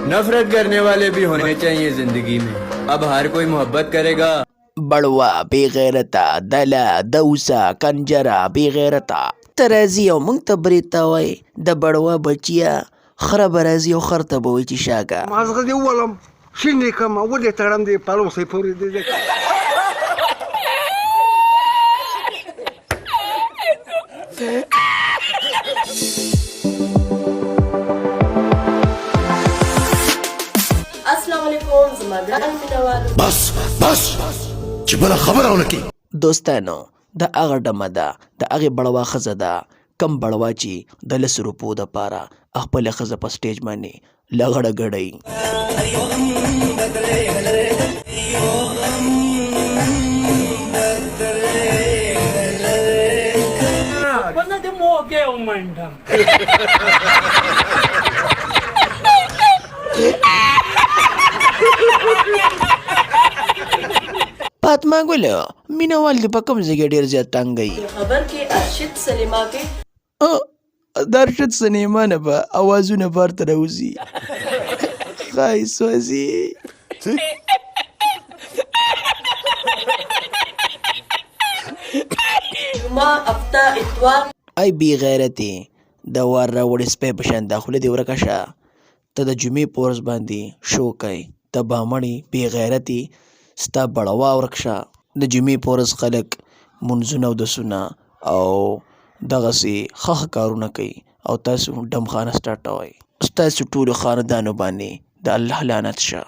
नफरत करने वाले भी होने चाहिए जिंदगी में। अब हर कोई मोहब्बत करेगा। بړوا بېغیرته دله دوسه کنجره بېغیرته ته راځي او موږ ته برېته وایې د بړوا بچیه خره به راځي او خر ته به وایي چې شاګه. مازغه دې وولم شین دې کړم ودې تړم دې پلوسې پورې دې. السلام علیکم زما ګران مینوالو. بس بس چې بله خبره ونه کړي. دوستانو دا هغه ډمه ده د هغې بړوا ښځه ده کم بړوا چې د لسو روپو دپاره خپله ښځه په سټیج باندې لغړه ګډوي. خپله دې موږی ومنډم. فاطمه ګل مینه وال دې په کوم ځای کې ډېر زیات ټنګوي؟ خبر کې ارشد سلیما کې د ارشد سینما نه به اوازونه بهر ته راوځي. خای سوځي. جمعه هفته اتوار. ای بی غیرتې د وار راوړې سپی په شان دا خوله دې ورکه شه. ته د جمعې په ورځ باندې شو کوې ته بامڼې بې غیرتې ستا بړوا ورک شه. د جمعې په ورځ خلک مونځونه اودسونه او دغسې ښه ښه کارونه کوي او تاسو ډمخانه سټارټوئ. ستاسو ټولو خاندانو باندې د الله لعنت شه.